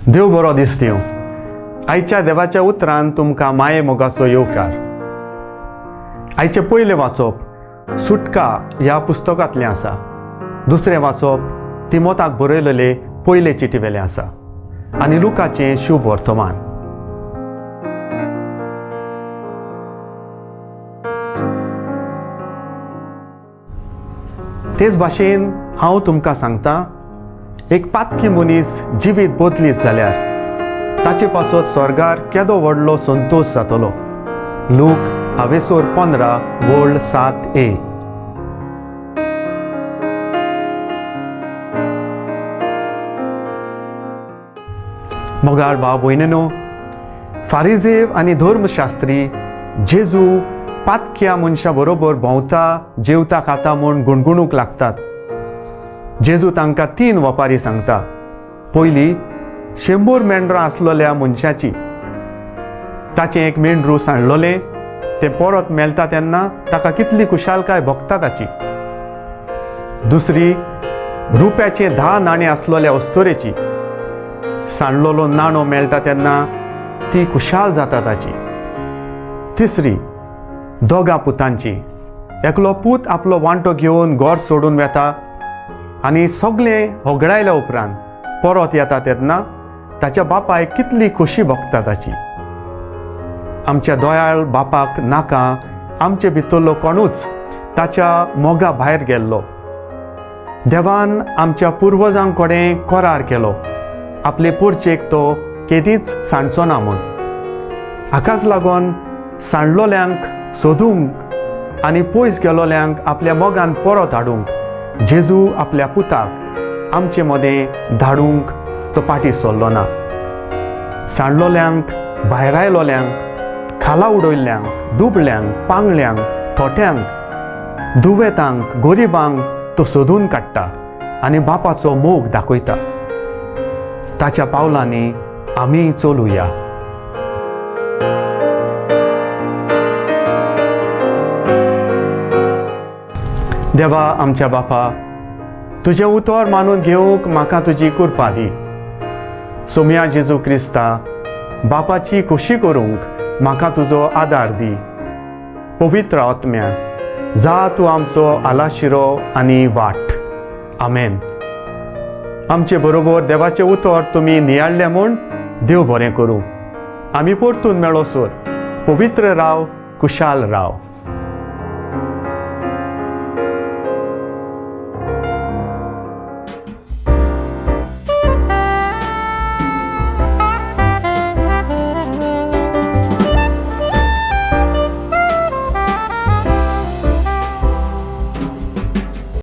देव बरो दीस दिवं. आयच्या देवाच्या उतरान तुमकां माये मोगाचो येवकार. आयचें पयलें वाचप सुटका ह्या पुस्तकांतलें आसा. दुसरें वाचप तिमोताक बरयलेले पयले चिटी वेलें आसा आनी लुकाचें शुभ वर्तमान. तेच भाशेन हांव तुमकां सांगता, एक पातकी मनीस जिवीत बदलीत जाल्यार ताचे पासत स्वर्गार केदो व्हडलो संतोश जातलो. लूक आवेसोर 15 वोल्ड 7 ए. मोगाळ भाव भयणीनो, फारिजेव आनी धर्मशास्त्री जेजू पातक्या मनशा बरोबर भोंवता, जेवता, खाता म्हूण गुणगुणूंक लागतात. जेजू तांकां 3 वपारी सांगता. पयली 100 मेंढरां आसलेल्या मनशाची. ताचें एक मेंढरू सांडलोलें, तें परत मेळटा तेन्ना ताका कितली खुशालकाय भोगता ताची. दुसरी रुप्याचें 10 नाणें आसलेल्या अस्तोरेची. सांडलोलो नाणो मेळटा तेन्ना ती खुशाल जाता ताची. तिसरी 2 पुतांची. एकलो पूत आपलो वांटो घेवन घर सोडून वेता आनी सगळें होगडायल्या उपरांत परत येता तेन्ना ताच्या बापायक कितली खोशी भोगता ताची. आमच्या दयाळ बापाक नाका आमचे भितरलो कोणूच ताच्या मोगा भायर गेल्लो. देवान आमच्या पुर्वजां कडेन करार केलो, आपले पोरचेक तो केदीच सांडचो ना म्हूण. हाकाच लागून सांडलोल्यांक सोदूंक आनी पयस गेलोल्यांक आपल्या मोगान परत हाडूंक जेजू आपल्या पुताक आमचे मदें धाडूंक तो पाटी सरलो ना. सांडलोल्यांक, भायरायलोल्यांक, खाला उडयल्ल्यांक, दुबळ्यांक, पांगळ्यांक, थोट्यांक, दुवेतांक, गरिबांक तो सोदून काडटा आनी बापाचो मोग दाखयता. ताच्या पावलांनी आमी चलुया. देवा आमच्या बापा, तुजें उतर मानून घेवंक म्हाका तुजी कृपा दी. सोम्या जेजू क्रिस्ता, बापाची खोशी करूंक म्हाका तुजो आदार दी. पवित्र आत्म्या, जा तूं आमचो आलाशिरो आनी वाट. आमेन. आमचे बरोबर देवाचें उतर तुमी नियाळ्ळें म्हूण देव बरें करूं. आमी परतून मेळो सर. पवित्र राव, कुशाल राव.